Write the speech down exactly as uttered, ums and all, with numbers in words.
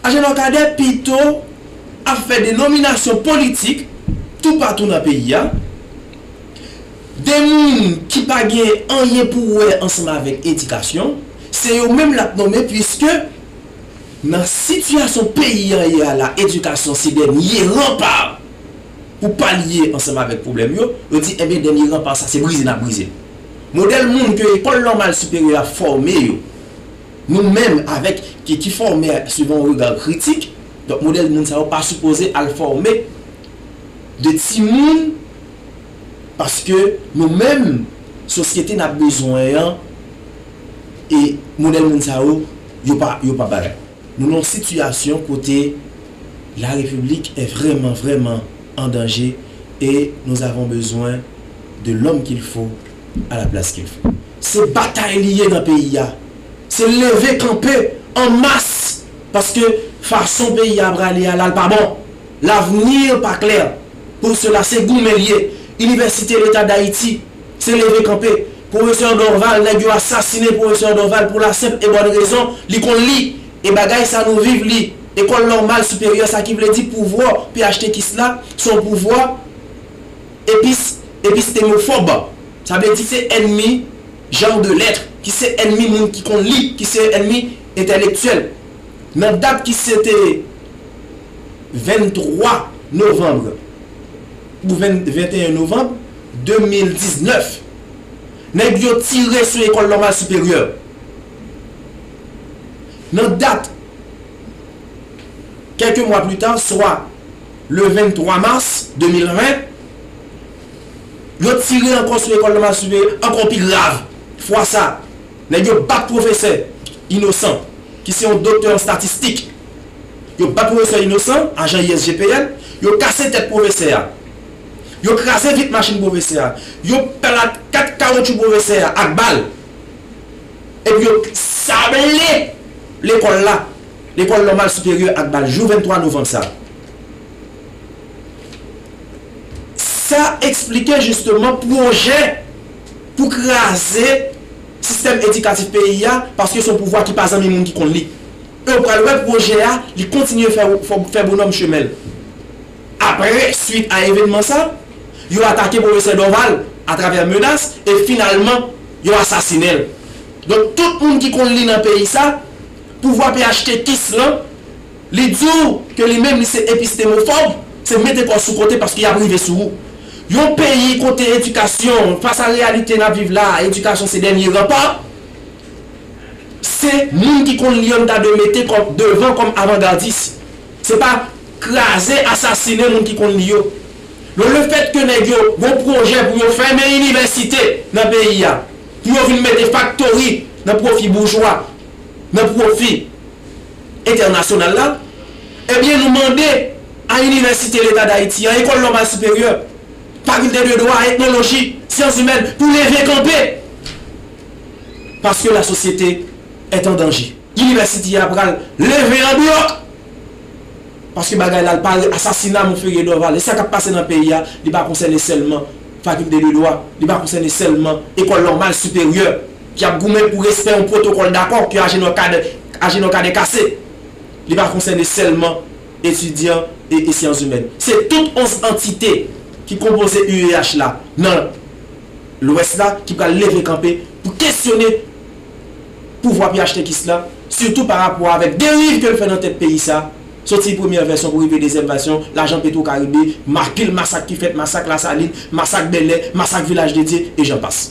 Ajenò Kadè pito ap fè de nominasyon politik toupatou nan peyi a. De moun ki pa gen anyen pou wè ansanm avèk edikasyon, se yo menm l ap nonmen, piske nan sitiyasyon peyi an ye a la, edikasyon se dènye ranpa pou palye ansanm avèk pwoblèm yo. Yo di, enben, dènye ranpa sa, se brize n ap brize l. Modèl moun ke Lekòl Nòmal Siperyè a fòme yo, nou menm avèk ki, ki fòme suivant yon rega kritik, donk modèl moun sa yo pa sipoze al fòme de timoun, paske nou menm, sosyete n ap bezwen an, e modèl moun sa yo, yo pa, yo pa bagay. Nou nan yon sitiyasyon kote la République est vraiment, vraiment en danger et nous avons besoin de l'homme qu'il faut à la place qu'il faut. Se batay li ye nan peyi a. Se leve kanpe an mas, paske fason peyi a prale a la, l pa bon. L'avenir pa klè. Pou sela, se goumen l ye. Inivèsite Leta Dayiti, se leve kanpe. Pwofesè Dorval, nèg yo asasinen pwofesè Dorval pou la senp e bòn rezon, li konn li. E bagay sa nou viv li. Ekòl Nòmal Siperyè, sa ki vle di pouvwa P H T kis la, se yon pouvwa epis, epistemofòb. Sa vle di se ènmi jan de lèt, ki se ènmi moun ki konn li, ki se ènmi entèlektyèl. Nan dat ki se te venntwa novanm, ou venn, venteyen novanm de mil diznèf, nèg yo tire sou Ekòl Nòmal Siperyè. Nan dat, kèlke mwa pli ta, swa le venntwa mas de mil ven, yo tire ankò sou Ekòl Nòmal Siperyè, ankò pi grav. Fwa sa, nèg yo bat pwofesè Inosan, ki se yon doktè an estatistik. Yo bat pwofesè Inosan, ajan I S G P N, yo kase tèt pwofesè a. Yo kraze vit machin pwofesè a. Yo plat kat kawotchou pwofesè a ak bal. Epi yo sable lekòl la, Lekòl Nòmal Siperyè ak bal jou venntwa novanm sa. Sa eksplike jisteman pwojè pou kraze sistèm edikatif peyi a, paske se yon pouvwa ki pa zanmi moun ki konn li. E w pral wè pwojè a, li kontinye fè, fè, fè bonòm chemen l. Apre, swit a evènman sa, yo atake pwofesè Dorval atravè menas e finalman, yo asasinen l. Donk, tout moun ki konn li nan peyi sa, pouvwa P H T kis lan, li di w ke li menm li se epistemofòb, se mete kò w sou kote paske y ap rive sou ou. Yon peyi kote edikasyon, fas a reyalite n ap viv la, edikasyon se dènye ranpa, se moun ki konn li yo n ta dwe mete kòm devan kòm avangadis. Se pa kraze, asasinen moun ki konn li yo. Donk, lefètke nèg yo gon pwojè pou yo fèmen inivèsite nan peyi a, pou yo vin mete faktori nan pwofi boujwa, nan pwofi entènasyonal la, ebyen, nou mande a Inivèsite Leta Dayiti an, Ekòl Nòmal Siperyè, Fakilte de Dwa, Etnoloji, Syans Imèn, pou leve kanpe. Paske la sosyete est en danger. Inivèsite a pral leve an blòk. Paske bagay la, l pa asasina Monferrier Dorval. E sa k ap pase nan peyi a, li pa konsène sèlman Fakilte de Dwa, li pa konsène sèlman Ekòl Nòmal Siperyè, ki ap goumen pou respè yon pwotokòl dakò ke Ajenò Kadè, Ajenò Kadè kase. Li pa konsène sèlman etidyan e, e syans imèn. Se tout onz antite ki konpoze U E H la nan Lwès la ki pral leve kanpe pou kesyone pouvwa P H T kis la, sitou pa rapò avèk deriv ke l fè nan tèt peyi sa, soti premyè vèsyon pou rive dezyèm vèsyon, lajan Petro Caribe, ma-, pil masak ki fèt, masak Lasalin, masak Bèlè, masak Vilaj de Dye, e jan pas.